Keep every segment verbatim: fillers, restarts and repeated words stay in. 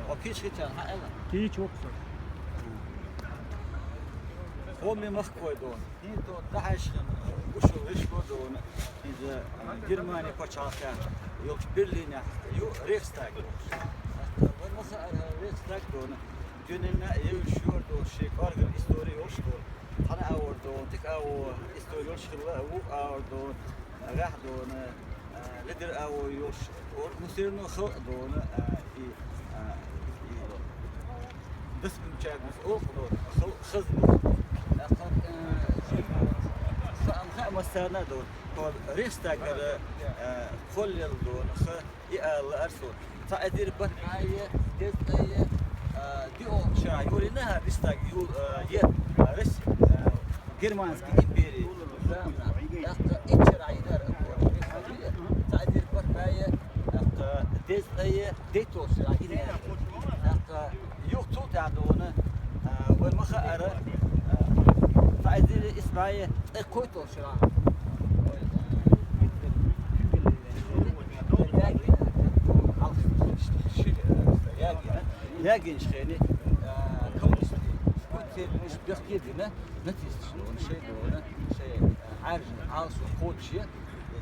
Хьо кийча хетар хьаала? Кийча ву со. Хьо ме махкой дона. ХӀинца дӀахьаьшхина гуш ву вешко дона. Иза, а, Германи пачхьалкхехь йолчу Берлинехь ю Рейхстаг йолуш. Вайн ма хаара Рейхстаг дона. Дуьненна а евзаш йора дона, шен кӀоргера истори йолуш дона. Цхьана а вара дона, дика а ву, истори йолуш хилла а ву а вара дона. Гахь дона, а, ледара а ву йолуш, ну, все равно халкъ дона, а, и, а, и достопримечательность олу дона, хал-, хаза дона. ТӀаккха, а, хаам хаьа массарна а дона, хьо Рейхстагера, а, кхоллаелла дона, ха, и ала лаьара суна. Цхьа эзар бархӀ бӀе дезткъе, а, диъолчу шарахь юлийна хӀара Рейхстаг, ю-, а, е, а, Рейс-, а, Германский импери заманахь. ТӀаккха итт шарахь йинера, цхьа эзар бархӀ бӀе, тӀаккха дезткъе дейтталгӀачу шарахь йинера. ТӀаккха юха цул тӀаьхьа дона, а, вайн ма хаара, а, цхьа эзар исс бӀе ткъе кхойтталгӀачу шарахь. Ягийна, ягийна, ягийна, а, коммунистийн спецоперацеш бехке дина, нацисташ дона, шайн дона, шайн, а, Ӏаьржина, Ӏалашо кхочуш,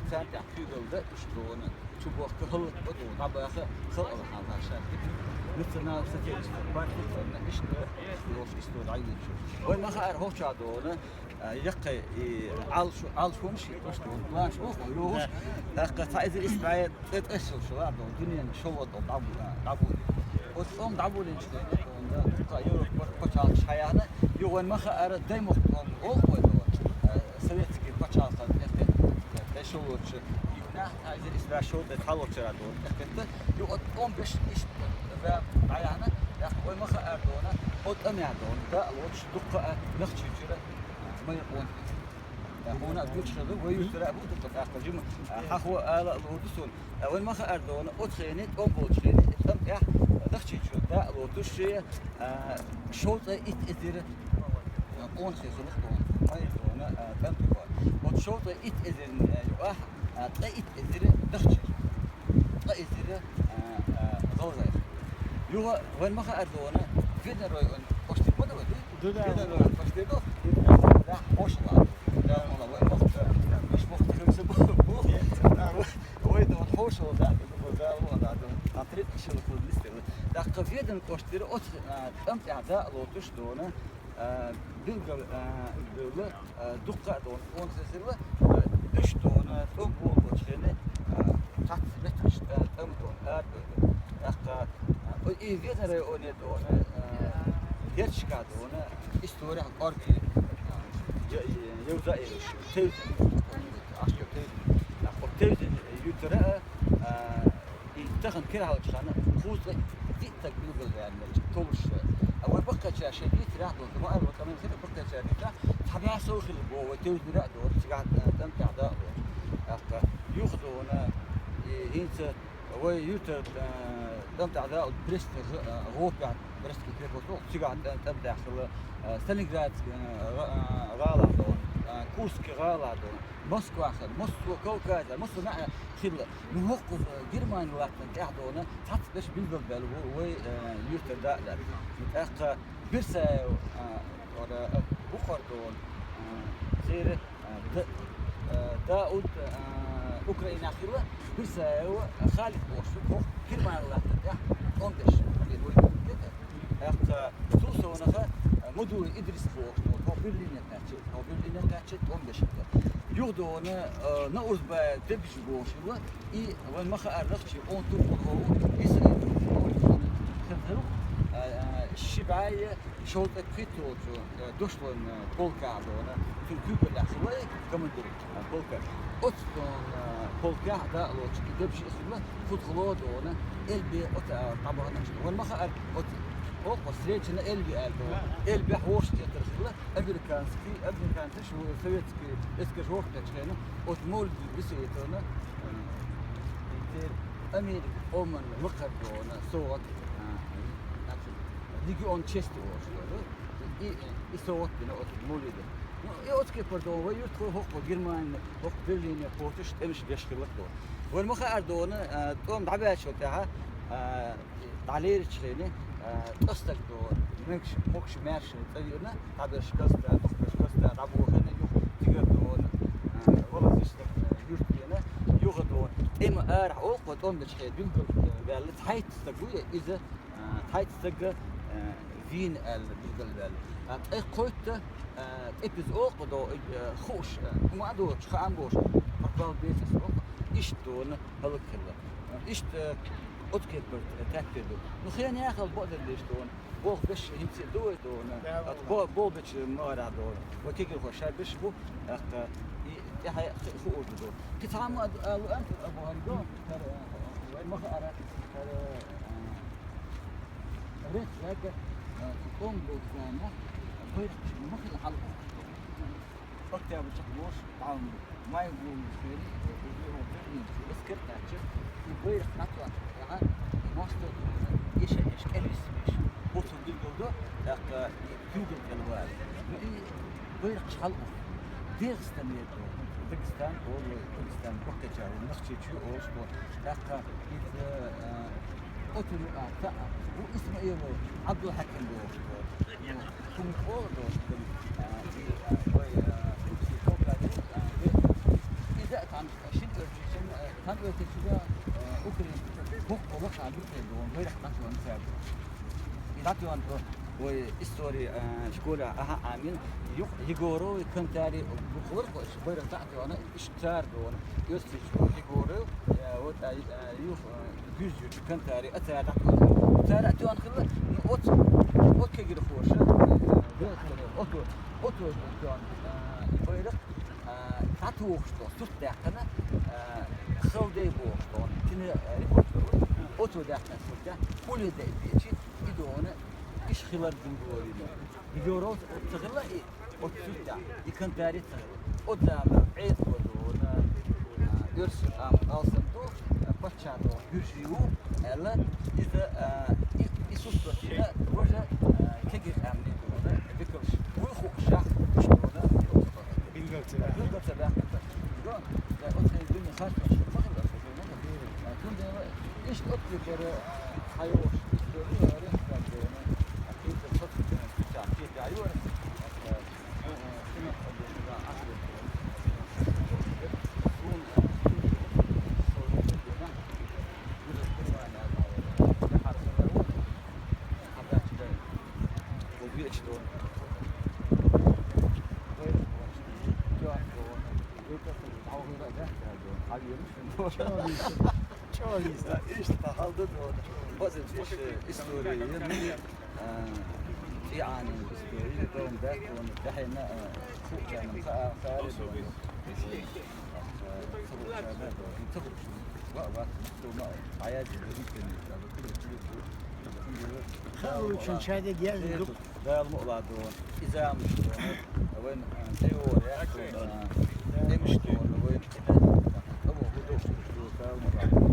царна тӀехь куьйгалла дан, уьш дона, чу бохка хӀаллакбан дона, дӀабаха халкъалла хьалха ша. Национал-социалистическая партия дона, иштта, йолуш, иштта дӀайоьдуш. Вайн ма хаара хӀокху чохь дона, а, яккхий, и, Ӏалаш-, Ӏалашонаш, и, просто, планаш, оха, йогӀуш. ТӀаккха цхьа эзар исс бӀе ткъе ткъайоьссалгӀачу шарахь дона, дуьненан шолгӀа тӀом дӀабу-, а, дӀабулийна. Оцу тӀом дӀабулийначу хенахь дона, дуккха а Европа пачхьалкхаш хьаяьхна, юха вайн ма хаара, даймохк тӀом олу вай дона, а, советский пачхьалкхан тӀе-, тӀе-, тӀе шолгӀачу июнехь, цхьа эзар исс бӀе шовзткъе цхьалгӀачу шарахь дона, тӀекхетта, юха оцу тӀом беш иштта зама дӀаяьхна, тӀаккха вайн ма хаара дона, оцу тӀамехь дона, даа лоцуш дуккха а Нохчийчуьра, а, майра къонахий. Хьуна а гучу хилла, вай юьртара а бу дукха тӀаккха жима, а, хьахо ала а лур ду суна. А, вайн ма хаара дона, оцу хене, тӀом болчу хене, и тӀам тӀехь Нохчийчуьра даа лоцуш, а, шовзткъе итт эзар, а, къонахий хилла дона, майра дона, а, тӀам тӀехь. Оцу шовзткъе итт эзарна, а, юкъахь, а, ткъе итт эзар дахчийра. Ткъе эзар, а, а, гӀалгӀайра. Юха вайн ма хаара дона, Веданан район кӀоштара ма ду вай, ду? Ду, да. Веданан район кӀоштара ду. Да, хьошалла. Да, вала, вай мохк, а, миш мохк тахана са бу, бу. Вай дона хьошалла, да, да, да, да, да. А, тридцать шила худ нисдела. ТӀаккха Веданан кӀоштара оцу, а, тӀам тӀехь даа лоцуш дона, а, билггал, а, билла, а, дуккха а дона, къонахий хилла, а, уьш дона, тӀом болчу хене, а, цхьацца меттигаш, а, тӀам дона, а, тӀаккха, а, и Веданан районе дона, а, герчашка дона, история кӀорге, а, я-, я-, йовза а йолуш, тевзина, Ӏаш йо тевзина, а, кху тевзина юьртара а, а, И тахана кхерхьалчхьана кхузткъе диъ стаг билгалваьлла, толуш. А вай баккхийчара шайн дийцарехь долу, ма аьлла, вай къамел хир баккхийчара дийцарехь, цхьа бӀе сов хилла боху, вай тевзинера а доху, цигахь, а, тӀам тӀехь дакъа доху. ТӀаккха юха дохуна, и хӀинца вай юьртара, а, тӀам тӀехь дакъа Брестан гӀа-, а, гӀопехь, Брестский переход, цигахь тӀам, тӀам тӀехь хилла, а, Сталинградский, а, гӀа-, а, гӀалахь доху, а, Курский гӀалахь доху. Москвахь, массо а Кавказехь, массо а маьӀе хилла. Ну, хӀокхуза Германи латтана тӀехь дохуна, цхьацца берш билгалбаьлла ву вай, э, юьртара дакъа дар. ТӀаккха Берсаев, а, ора, а, бухара дохуна, а, церан, а, Д-, а, Дауд, а, Украинехь хилла, Берсаев, а, Халид бохуш ву, хӀокху Германи латтана тӀехь тӀом беш. ТӀаккха цул совнаха, а, Мудуев Идрис бохуш ву, хӀокху Берлине кхаьчна. Хьо Берлине кхаьчча тӀом беш хилла. Юха дохуна, а, Наурзбаев Дебиш бохуш хилла, и вайн ма хаара нохчийн онту а хӀу, и са хир хир ву, а, а, ши бӀе шовзткъе пхийтталгӀачу, а, дошлойн, а, полкехь дохуна, цуьнан куьйгаллехь хилла и командир, а, полка. Оцу дохуна, а, полкехь дакъа лоцуш и Дебиш а хилла, кхузахь ло дохуна, Эльбе оцу, а, дӀабахана. Вайн ма хаара, оцу, оцу встреча на Эльбе аьлла дохуна. Эльбехь вовшах тетар хилла, Американский, американцаш, советский эскарш вохкачхьена, оцу Мовлида висетана, э, Америка къоман лакхара дохуна, совгӀат, э, значит, Легион чести олуш дара. И, и совгӀат дина оцу Мовлида. Ну, и оцу кепара дохуна, вай юьртахой хӀокху Германи, хӀокху Берлине кхочуш тӀемаш беш хилла дохуна. Вайн ма хаара дохуна, э, тӀом дӀабаьллачул тӀаьхьа, э, ДӀалерача хенахь, а, тӀа стаг дора, могаш-, могаш-маьрша цӀа веана, дӀаберш каста, духкаш каста, дӀабохийна юха тигар дора, а, валаза стаг, а, юрта веана, юха дора. ТӀема арахьа оха тӀом беча хенахь билгал, а, ваьлла, цхьайтта стаг ву иза, а, цхьайтта стага, а, вийна аьлла, билгал ваьлла. А, тӀе кхойтта, а, тӀепиза оха до, а, хууш, а, хӀума а доцуш, хаам болуш, пропал без вести оха, иштта дона хӀаллакхилла. А, иштта, а, оцу кепара таьттар ду. Ну, хенахь яхал бакъдерг деш дона. Болх беш хӀинца а ду вай дона. Да, ат бо-, болх бечу ма арахь дона. Вай кегийрхой ша беш бу, тӀаккха и тӀаьхье хи-, хуур ду дона. Кхин цхьа ма а ду, а, лу, а, а, бу хӀара дона. ХӀара, а, вай ма хаара, хӀара, а, Рехь ваьгга, а, тӀом болчу заманахь байракхаш ма хилла хьалха. Октябрь чекхболуш, дӀа ма ду. Май гуллуш хенахь, э, э, э, эскар кхаьчча, и байракх дӀатоьхна, тӀаьхьа, и мостагӀ, э, эша, эша, кӀелвисбеш. Оцу билгал до, тӀаккха и билгал кӀелвала. И байракхаш хьалха. Дегестан вер ду. Дагестан, олу, Дагестан баккхийчара, Нохчийчоь олуш бу. ТӀаккха иза, э, Оцу юкъа цхьаъ ву Исмаилов Ӏабдулхьаким бохуш бу. Ну, хӀума чӀогӀа доцу, а, и, а, вай, а, Турции кокаде, а, ве-, иза а цхьана шина оьрсичун, а, цхьана оьрсичуьра, а, украинчуьра боккъала хьан бу хир ду, вай рахь дӀатоьхна цаьрга. И дӀатоьхна вай истори, а, школа, аха, амин. Юкъ Егоровы, Кантари, бу хӀора, вай рахь дӀатоьхна. Иштта цара дона, оьрсичу фигуры, э, вот, а, а, юх, э, гуьззачу Кантари, а цара дӀатоьхна. Цара а тоьхна хилла, ну, оцу, оцу кегийрхоша, э, оцу, оцу тоьхна, э, и байракх, э, дӀатухуш до, сурт даьккхина, э, халдай бохуш до, кина, э, рекорд, оцу даьккхина сурт, пули дай дечи, и дона, иш хилар дин говорина. Егоров ца хилла и, оцу суртехь, и Кантари ца хилла. Оцу заманахь Ӏедало дона, а, оьрсийн къам алсам ду, а, паччахь дона гуьржий ву, аьлла, иза, а, и, и сурт дина, важа, а, кегий къаьмнийн дона, векалш вуй хууш, шах, уьш дона, билгал ца баьхкина. Билгал ца баьхкина. Дон, я оцу хенахь дуьне харцонаш ма хилла, ма хилла. А, цундела иштта оццу бара, а, хьайогӀуш, иштта дона, а, рехкам дона. Чолиста. Иштта хьал ду дона. База вешан истори, я, а, тӀеӀанин истори, дом баьккхона, тӀаьхьенна, а, хуучарна, а, хари дона. Ца хуучарна дона. Ца хуучарна. Ва, ва, ма, а, хьаяжи, дона, интернет, а, ва, кулу, кулу, кулу. Ха, учун чайда гязь, э, ду. Дала мукъ лахь дона, и заманаш дона, вайн, а, тӀейогӀур яхь дона, а, тӀемаш дона, вайн кхидӀа, кого хӀу дохуш дона, Дала мукъ лахь дона.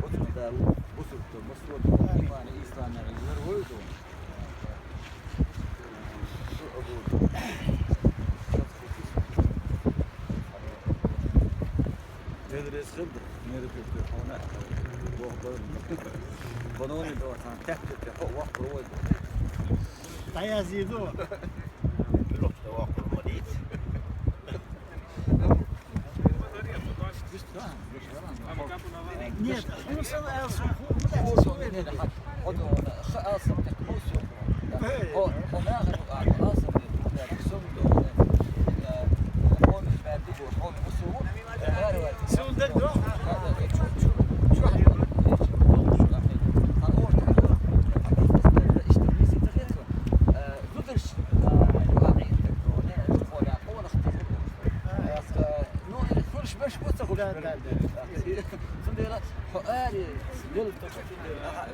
Оцу Дала бусург дона, бусург дона, иман, ислам, лар вай дона. Шу абу дона. Дела реза хилда, мероприятие хьуна. Бог дойла. Банони дора, сан тетте хо вахт рой. ДӀаязийду. Бирок да вахт рой. Нет, хӀума сана аьлла суна, хӀума аьлла суна. Ну, и хуьлуш берш бу ца хуьлуш. Да, да, да. Цундела хьо ари, лел тоху цундела.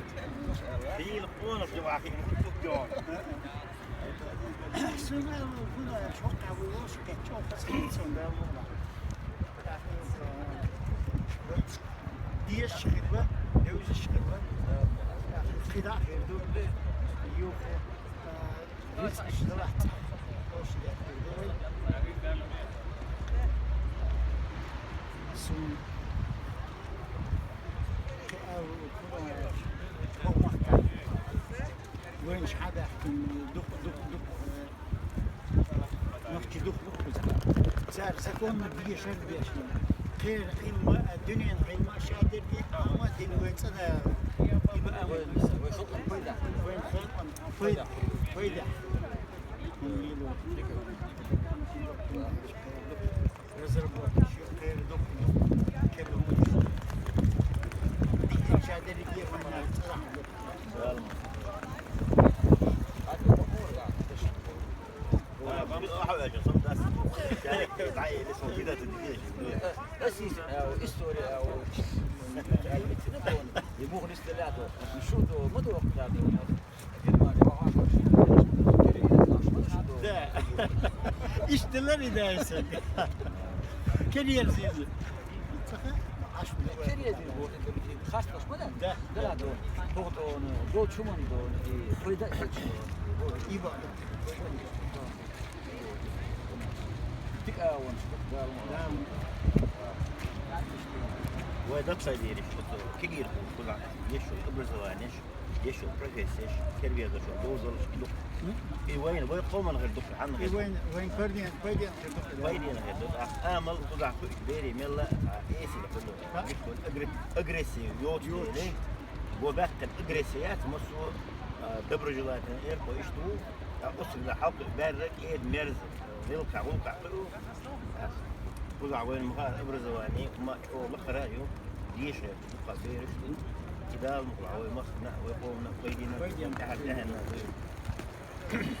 Хила къонах жавахи, хутук дон. Сунела гуна шока вулош, качо паскин сунела. Диеш хила, девзеш хила. Хила хила. Юхе. Шхьабаьхкин дух, дух, дух, э, нохчий дух, дух. Цар законно бешар бешна. Кхер Ӏилма, э, дуьнен Ӏилма шадерги, амма дин вай цӀа да. Вай халкъан пайда. Вай халкъан пайда. Пайда. Разработчик, кхер дух, дух, кхер дух. Шадерги вай цӀа да. История, ему не стрелять, и что-то мы. Да. Иштта лар и дайса. Кер ерзийзи. Цаха аш. Кер ерзийзи. Хас таш ма да? Да. Да, да. Тогда он, гол чуман да он, и хуйда и чуман. И ба. Тик а он, да. Да. Вай дакса дери, что кигир, куда, ещё образование, ещё профессия, кервеза, что должен, что. И вайн, вай коман гэр дук, ан гэр. Вайн, вайн кардиан, кардиан гэр дук. Вайн гэр дук. А, а, мал куда, бери, мелла, а, эси, куда. Агрессия, йоч, йоч. Бо бахкан агрессия, массу, а, доброжелательный, эр, по ишту, а, осыгда халк, бәррек, эд, мерз, вилка, вилка, а, куда, вайн, мха, образование, ма, о, лахара, ю, дешер, куда, бери, ишту, кидал, мха, вай, махна, вай, полна, вай, дина, вай, дина. Тахар, тахар, вай.